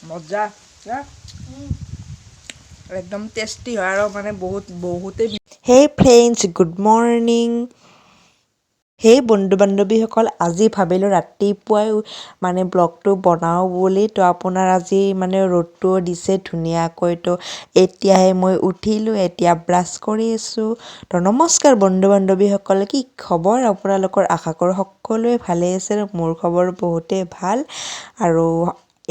মজা একদম টেষ্টি হয় আৰু মানে বহুত বহুতেই। Hey friends, good morning. Hey বন্ধু বান্ধৱীসকল, আজি ভাবিলোঁ ৰাতিপুৱাই মানে ব্লগটো বনাওঁ বুলি। তো আপোনাৰ আজি মানে ৰ'দটোও দিছে ধুনীয়াকৈ। তো এতিয়াহে মই উঠিলোঁ, এতিয়া ব্ৰাছ কৰি আছোঁ। তো নমস্কাৰ বন্ধু বান্ধৱীসকল, কি খবৰ আপোনালোকৰ? আশা কৰোঁ সকলোৱে ভালেই আছে। মোৰ খবৰ বহুতেই ভাল। আৰু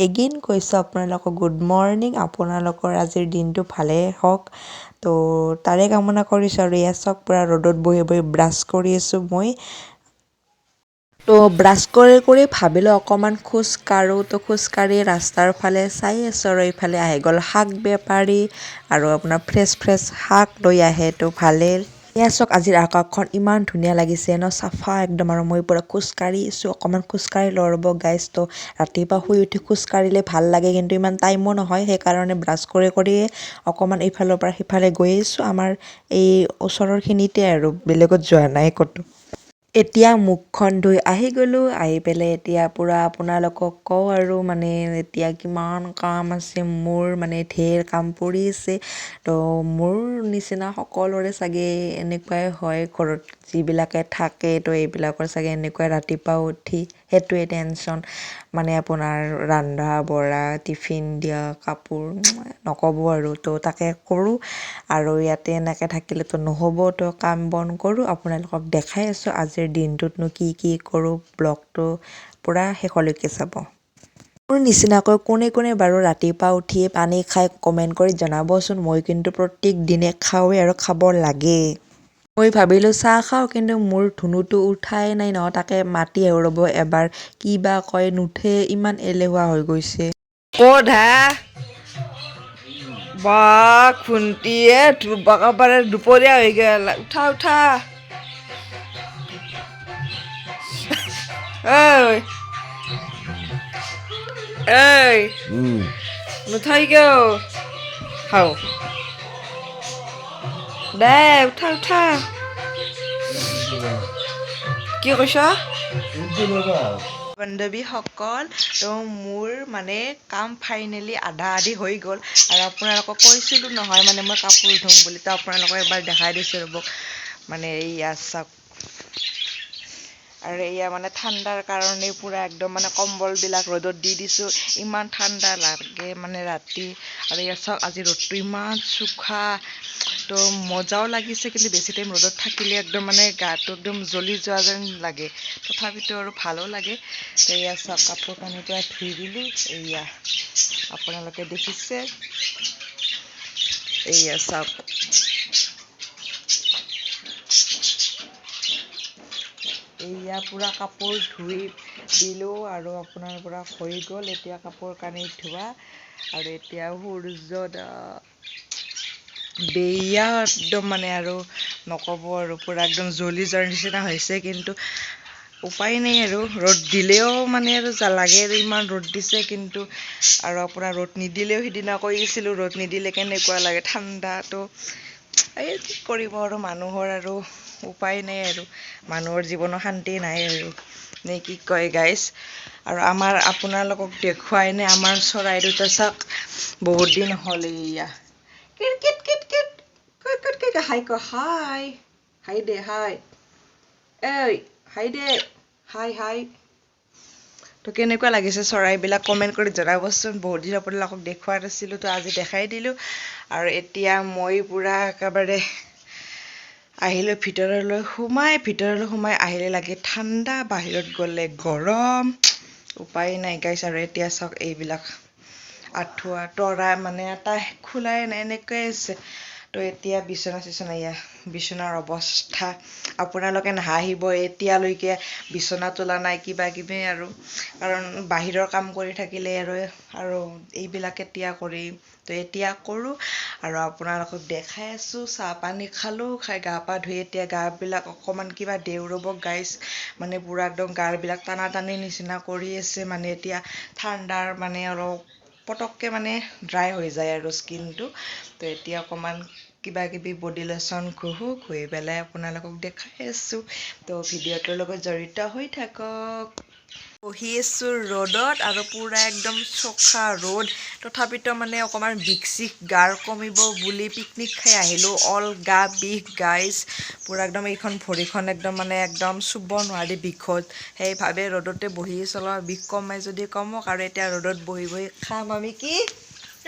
এগেইন কৈছোঁ আপোনালোকক গুড মৰ্ণিং। আপোনালোকৰ আজিৰ দিনটো ভালেই হওক, তো তাৰে কামনা কৰিছোঁ। আৰু এয়া চাওক, পূৰা ৰ'দত বহি বহি ব্ৰাছ কৰি আছোঁ মই। তো ব্ৰাছ কৰি কৰি ভাবিলোঁ অকণমান খোজ কাঢ়োঁ। তো খোজকাঢ়ি ৰাস্তাৰ ফালে চাই আছোঁ আৰু এইফালে আহি গ'ল শাক বেপাৰী আৰু আপোনাৰ ফ্ৰেছ ফ্ৰেছ শাক লৈ আহে, তো ভালেই। এয়া চাওক, আজিৰ আকাশখন ইমান ধুনীয়া লাগিছে ন, চাফা একদম। আৰু মই পূৰা খোজকাঢ়ি আছোঁ। অকণমান খোজকাঢ়ি লওঁ ৰ'ব গাইজ। তো ৰাতিপুৱা শুই উঠি খোজকাঢ়িলে ভাল লাগে, কিন্তু ইমান টাইমো নহয়, সেইকাৰণে ব্ৰাছ কৰি কৰিয়ে অকণমান ইফালৰ পৰা সিফালে গৈ আছোঁ, আমাৰ এই ওচৰৰখিনিতে আৰু বেলেগত যোৱা নাই ক'তো। এতিয়া মুখখন ধুই আহি গ'লোঁ। আহি পেলাই এতিয়া পূৰা আপোনালোকক কওঁ আৰু মানে এতিয়া কিমান কাম আছে মোৰ, মানে ঢেৰ কাম পৰি আছে। তো মোৰ নিচিনা সকলোৰে চাগে এনেকুৱাই হয়, ঘৰত যিবিলাকে থাকে, তো এইবিলাকৰ চাগে এনেকুৱাই, ৰাতিপুৱা উঠি সেইটোৱে টেনশ্যন, মানে আপোনাৰ ৰন্ধা বঢ়া, টিফিন দিয়া, কাপোৰ, নক'ব আৰু। তো তাকে কৰোঁ আৰু ইয়াতে এনেকৈ থাকিলেতো নহ'ব, তো কাম বন কৰোঁ। আপোনালোকক দেখাই আছোঁ আজিৰ দিনটোতনো কি কি কৰোঁ। ব্লগটো পূৰা শেষলৈকে চাব। মোৰ নিচিনাকৈ কোনে কোনে বাৰু ৰাতিপুৱা উঠিয়ে পানী খাই, কমেণ্ট কৰি জনাবচোন। মই কিন্তু প্ৰত্যেক দিনে খাওঁৱেই আৰু খাব লাগে। মই ভাবিলোঁ চাহ খাওঁ, কিন্তু মোৰ ধুনুটো উঠাই নাই নহয়। তাকে মাতি আহোঁ ৰ'ব এবাৰ, কি বা কয়। নুঠে, ইমান এলেহুৱা হৈ গৈছে। ক'ত হা বা খুন্তিয়ে একেবাৰে দুপৰীয়া হৈ গ'ল। উঠা উঠা, ঐ এই নুঠাই কিয়? খাওঁ দে, উঠা উঠা। কি কৈছ বান্ধৱীসকল? তো মোৰ মানে কাম ফাইনেলি আধা আধি হৈ গ'ল। আৰু আপোনালোকক কৈছিলোঁ নহয় মানে মই কাপোৰ ধুম বুলি, তো আপোনালোকক এবাৰ দেখাই দিছোঁ ৰ'ব। মানে এইয়া চাওক, আৰু এয়া মানে ঠাণ্ডাৰ কাৰণে পূৰা একদম মানে কম্বলবিলাক ৰ'দত দি দিছোঁ, ইমান ঠাণ্ডা লাগে মানে ৰাতি। আৰু এয়া চাওক, আজি ৰ'দটো ইমান চোকা, তো মজাও লাগিছে, কিন্তু বেছি টাইম ৰ'দত থাকিলে একদম মানে গাটো একদম জ্বলি যোৱা যেন লাগে, তথাপিতো আৰু ভালো লাগে। তো এয়া চাওক, কাপোৰ কানি পূৰা ধুই দিলোঁ, এয়া আপোনালোকে দেখিছে। এয়া চাওক, এয়া পূৰা কাপোৰ ধুই দিলোঁ আৰু আপোনাৰ পৰা হৈ গ'ল এতিয়া কাপোৰ কানি ধোৱা। আৰু এতিয়া সূৰ্য বেয়া একদম মানে আৰু নক'ব আৰু, পূৰা একদম জ্বলি যোৱাৰ নিচিনা হৈছে, কিন্তু উপায় নাই আৰু। ৰ'দ দিলেও মানে আৰু লাগে আৰু, ইমান ৰ'দ দিছে, কিন্তু আৰু আপোনাৰ ৰ'দ নিদিলেও, সিদিনা কৈ আছিলোঁ ৰ'দ নিদিলে কেনেকুৱা লাগে ঠাণ্ডাটো। এই কি কৰিব আৰু, মানুহৰ আৰু উপায় নাই আৰু, মানুহৰ জীৱনৰ শান্তি নাই আৰু, নে কি কয় গাইজ? আৰু আমাৰ আপোনালোকক দেখুৱাই নে আমাৰ চৰাই দুটা চাওক, বহুত দিন হ'ল। এইয়া কিট কিট কিট কিট কিট কিট কিট, হাই ক, হাই হাই দে, হাই, এই হাই দে, হাই হাই। তো কেনেকুৱা লাগিছে চৰাইবিলাক, কমেণ্ট কৰি জনাবচোন। বহুত দিন আপোনালোকক দেখুওৱা নাছিলোঁ, তো আজি দেখাই দিলোঁ। আৰু এতিয়া মই পূৰা একেবাৰে আহিলোঁ ভিতৰলৈ সোমাই। ভিতৰলৈ সোমাই আহিলে লাগে ঠাণ্ডা, বাহিৰত গ'লে গৰম, উপায় নাই গাইছ। আৰু এতিয়া চাওক, এইবিলাক আঁঠুৱা তৰা মানে এটা খোলাই নাই, এনেকুৱাই আছে। তো এতিয়া বিচনা চিচনা, এয়া বিচনাৰ অৱস্থা, আপোনালোকে নাহাঁহিব, এতিয়ালৈকে বিচনা তোলা নাই কিবা কিবি আৰু, কাৰণ বাহিৰৰ কাম কৰি থাকিলে আৰু এইবিলাক কেতিয়া কৰিম? তো এতিয়া কৰোঁ আৰু আপোনালোকক দেখাই আছোঁ। চাহ পানী খালোঁ, খাই গা পা ধুই এতিয়া গাবিলাক অকণমান কিবা দেও ৰ'ব গাইজ, মানে পূৰা একদম গাবিলাক টানা টানি নিচিনা কৰি আছে। মানে এতিয়া ঠাণ্ডাৰ মানে অলপ পটককৈ মানে ড্ৰাই হৈ যায় আৰু স্কিনটো। তো এতিয়া অকণমান কিবা কিবি বডি লোচন ঘঁহোঁ, ঘঁহি পেলাই আপোনালোকক দেখাই আছোঁ। তো ভিডিঅ'টোৰ লগত জড়িত হৈ থাকক। বহি আছোঁ ৰ'দত আৰু পূৰা একদম চোকা ৰ'দ। তথাপিতো মানে অকণমান বিষ চিষ গাৰ কমিব বুলি পিকনিক খাই আহিলোঁ। অল গা বিষ গাইজ, পূৰা একদম এইখন ভৰিখন একদম মানে একদম চুব নোৱাৰি বিষত। সেইভাবে ৰ'দতে বহি আছোঁ, অলপ বিষ কমাই যদি কমক। আৰু এতিয়া ৰ'দত বহি বহি খাম আমি কি?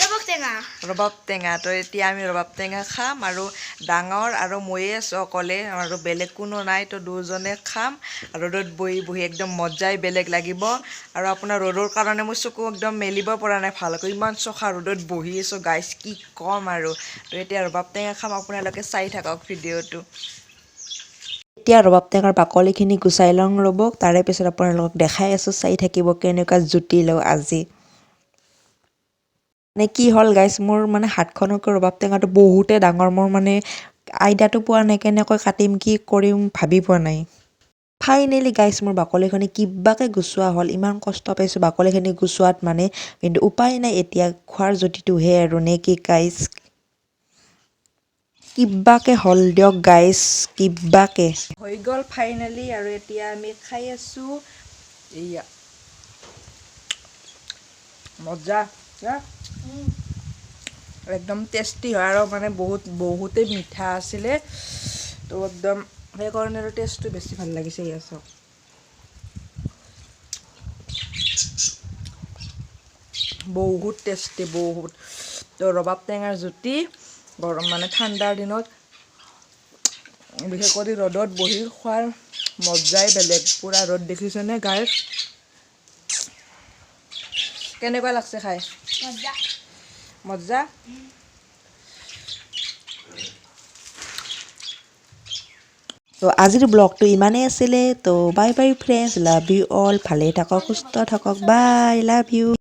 ৰবাব টেঙা। ৰবাব টেঙা। তো এতিয়া আমি ৰবাব টেঙা খাম আৰু ডাঙৰ আৰু ময়ে আছোঁ অকলে আৰু বেলেগ কোনো নাই। তো দুজনে খাম ৰ'দত বহি বহি, একদম মজাই বেলেগ লাগিব। আৰু আপোনাৰ ৰ'দৰ কাৰণে মোৰ চকু একদম মেলিব পৰা নাই ভালকৈ, ইমান চোকা ৰ'দত বহি আছোঁ গাইছ, কি ক'ম আৰু। তো এতিয়া ৰবাব টেঙা খাম, আপোনালোকে চাই থাকক ভিডিঅ'টো। এতিয়া ৰবাব টেঙাৰ বাকলিখিনি গুচাই লওঁ ৰ'ব, তাৰে পিছত আপোনালোকক দেখাই আছোঁ, চাই থাকিব কেনেকুৱা জুতি লওঁ আজি। মানে কি হ'ল গাইছ, মোৰ মানে হাতখনতকৈ ৰবাব টেঙাটো বহুতে ডাঙৰ। মোৰ মানে আইডিয়াটো পোৱা নাই কেনেকৈ কাটিম, কি কৰিম ভাবি পোৱা নাই। ফাইনেলি গাইছ, মোৰ বাকলিখিনি কিবাকৈ গুচোৱা হ'ল। ইমান কষ্ট পাইছোঁ বাকলিখিনি গুচোৱাত মানে, কিন্তু উপায় নাই, এতিয়া খোৱাৰ জুতিটোহে আৰু, নে কি গাইছ? কিবাকে হ'ল দিয়ক গাইছ, কিবাকে। হৈ গ'ল ফাইনেলি আৰু এতিয়া আমি খাই আছোঁ। এইয়া মজা না? একদম টেষ্টি হয় আৰু মানে বহুত বহুতেই মিঠা আছিলে। তো একদম সেইকাৰণে আৰু টেষ্টটো বেছি ভাল লাগিছে। ইয়াৰ চাওক, বহুত টেষ্টি, বহুত। তো ৰবাব টেঙাৰ জুতি গৰম মানে ঠাণ্ডাৰ দিনত বিশেষ কৰি ৰ'দত বহি খোৱাৰ মজাই বেলেগ। পূৰা ৰ'দ দেখিছেনে গাইছ? কেনেকুৱা লাগছে খাই? মজা। মজা। তো আজিৰ ব্লগটো ইমানেই আছিলে। তো bye bye friends, love you all. ভালে থাকক, সুস্থ থাকক, বাই, লাভ you.